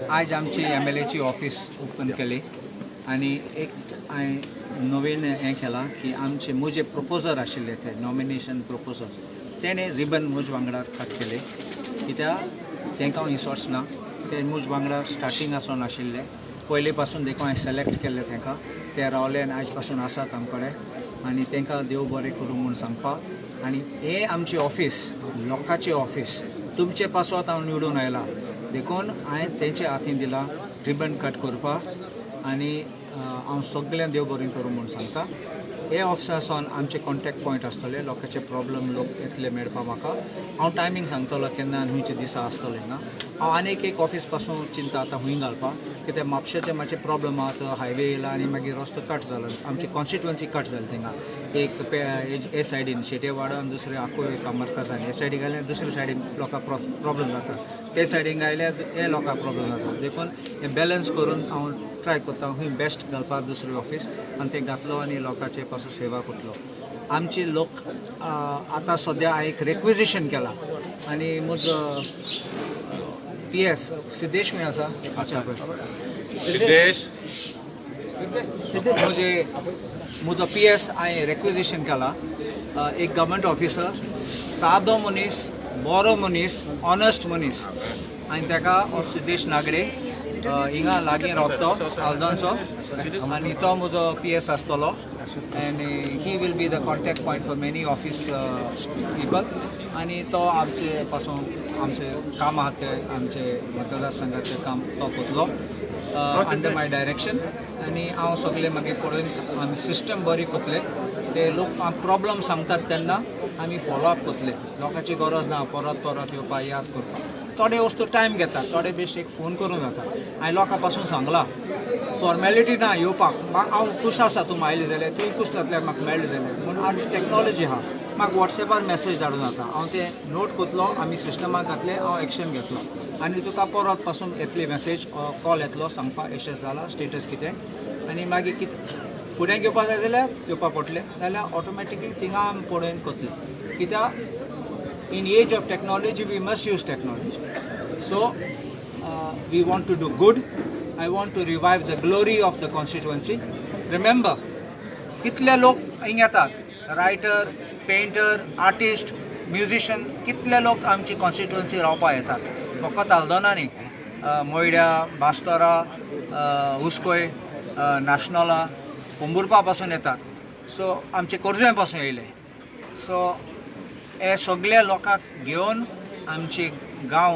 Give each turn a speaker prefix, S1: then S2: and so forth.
S1: आज आमची एमएलएची office open केली आनी एक हांवें नवीन हें केलां की आमचे म्हजे प्रपोजर आशिल्ले ते नॉमिनेशन प्रपोजर तेणें रिबन म्हज वांगडा कट केले, कित्याक तांकां हांव इसोर्च ना. ते म्हज वांगडा स्टार्टींग आसून आशिल्ले, पयले पासून देखून हांवें सिलेक्ट केल्ले तांकां, ते रावले आनी आयज पासून आसात आम कडेन आनी तांकां देव बरें करूं म्हूण सांगपाक. आनी हें आमचें ऑफिस लोकांचें ऑफिस, तुमचे पासत हांव निवडून आयलां, देखून हांवें तेंच्या हातीन दिलां रिबन कट करपाक. आनी हांव सगळ्यांक देव बरें करूं म्हूण सांगता. हे ऑफिसासून आमचे कॉन्टेक्ट पॉयंट आसतले, लोकांचे प्रॉब्लम लोक येतले मेळपाक म्हाका. हांव टायमींग सांगतलो केन्ना आनी खंयचे दिसा आसतले हिंगा. हांव आनीक एक ऑफिस पासून चिंता आतां खंय घालपाक, कित्याक म्हापशेचे मातशे प्रॉब्लम आहा. तो हायवे येयला आनी मागीर रस्तो कट जालो, आमची कॉन्स्टिट्युवन्सी कट जाली थिंगा. एक हे सायडीन शेटेवाडो आनी दुसरे आकोय कामरकासान हे सायडीन घाल्यार दुसरे सायडीन लोकांक प्रॉब्लम जाता, ते सायडीन घायल्यार हे लोकांक प्रॉब्लम जाता. देखून हें बॅलन्स करून हांव ट्राय करता खंय बेस्ट घालपाक दुसरी ऑफिस, आनी तें घातलो आनी लोकांचे पासून सेवा करतलो. आमचे लोक आतां सद्या हांवें एक रेक्विजिशन केलां आनी म्हजो पीएस सिद्धेश खंय आसा? आसा पळय.
S2: सिद्धेश.
S1: म्हजे म्हजो पीएस हांवें रेक्विजिशन केला, एक गव्हर्मेंट ऑफिसर, सादो मनीस, बरो मनीस, ऑनस्ट मनीस. आनी ताका हो सिद्धेश नागडे, हिंगा लागीं रावता तो आल्दोनचो, आनी तो म्हजो पीएस आसतलो. आनी he will be the contact point for many office people. आनी तो आमचे पासून आमचे काम आहा ते आमचे मतदारसंघाचें काम तो करतलो अंडर my direction. आनी हांव सगळें मागीर पळोवन आमी सिस्टम बरी करतले. ते लोक प्रॉब्लम सांगतात तेन्ना आमी फॉलो अप करतले. लोकांची गरज ना परत परत येवपाक, याद करपाक. थोडे वस्तू टायम घेतात, थोडे बेश्ट एक फोन करूं जाता. हांवें लोकां पासून सांगलां, फॉर्मेलिटी ना येवपाक. हांव खूश आसा तूं आयली जाल्यार, तूंय खूश जातल्यार म्हाका मेळ्ळें जाल्यार म्हूण. आज टॅक्नोलॉजी आहा, म्हाका वॉट्सॅपार मॅसेज धाडूं जाता, हांव तें नोट करतलो, आमी सिस्टमाक घातले, हांव एक्शन घेतलो आनी तुका परत पासून येतली मॅसेज, कॉल येतलो सांगपाक एशें जालां, स्टेटस कितें. आनी मागीर कितें फुडें घेवपाक जाय जाल्यार घेवपाक पडटलें, जाल्यार ऑटोमॅटिकली थिंगा आमी पळोवन करतले. कित्याक in age of technology we must use technology. So we want to do good. I want to revive the glory of the constituency. Remember, कितले लोक हिंग येतात, रायटर, पेंटर, आर्टिस्ट, म्युजिशियन, कितले लोक आमची कॉन्स्टिट्युवन्सी रावपाक येतात. फकत आल्दोना न्ही, मोयड्या, बास्तोरा, उस्कोय, नाशनोला, पोंबुर्पा पासून येतात. सो आमचे खोर्जुंवें पासून येयले. सो हे सगल्या लोकांक घेवन आमचे गांव